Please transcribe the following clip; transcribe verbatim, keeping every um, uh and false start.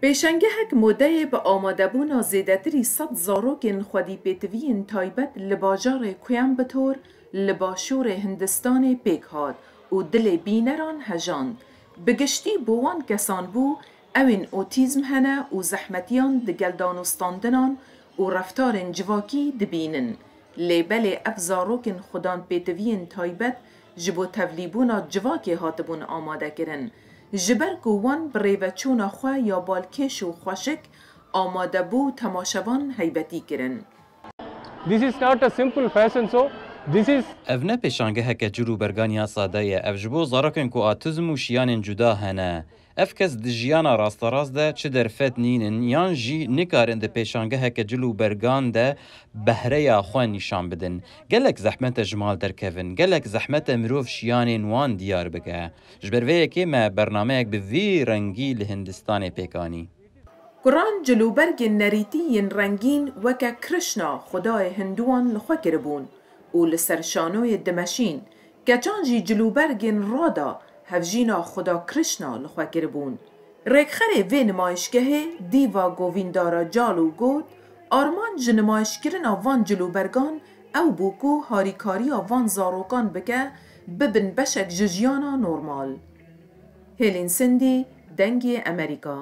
Pêşengehek modeyê bi amadebûna zêdetirî sed zarokên xwedîpêtiviyên taybet li bajarê Coimbatore li başûrê Hindistanê pêk hat û dilê bîneran hejand. Bi giştî bo wan kesan bû, ewên otîzm hene û zehmetiyan di gel danûstandinan û reftarên civakî dibînin. Lê belê ev zarokên xudanpêtiviyên taybet ji bo tevlîbûna civakê hatibûn amadekirin, ji ber ku wan bi rêveçûna xwe ya balkêş û xweşik amadebû temaşevan heybetî kirin. This is not a simple fashion show. This is Ev ne pêşangeheke cil û bergan ya sade ye, ev ji bo zarokên ku otîzm û şiyanên cuda hene. Ev kes di jiyana rasterast de çi derfet nînin yan jî nikarin di pêşangeheke cil û bergan de behreya xwe nîşan bidin. Gelek zehmet e ji mal derkevin, gelek zehmet e mirov şiyanên wan diyar bike. Ji ber vê yekê me bernameyek bi vî rengî li Hindistanê pêk anî. Kuran cilûbergên nerîtî yên rengîn weke Krişna, xwedayê Hinduwan li xwe kiribûn û li ser şanoyê dimeşîn. Keçan jî cilûbergên Rada, hevjîna xweda Krişna, li xwe kiribûn. Rêkxerê vê nimayişgehê Dîva Govîndara Calu got, armanc ji nimayişkirina van cilûbergan ew bû ku harîkariya van zarokan bike bibin beşek ji jiyana normal. Hêlîn Sindî, Dengê Emerîka.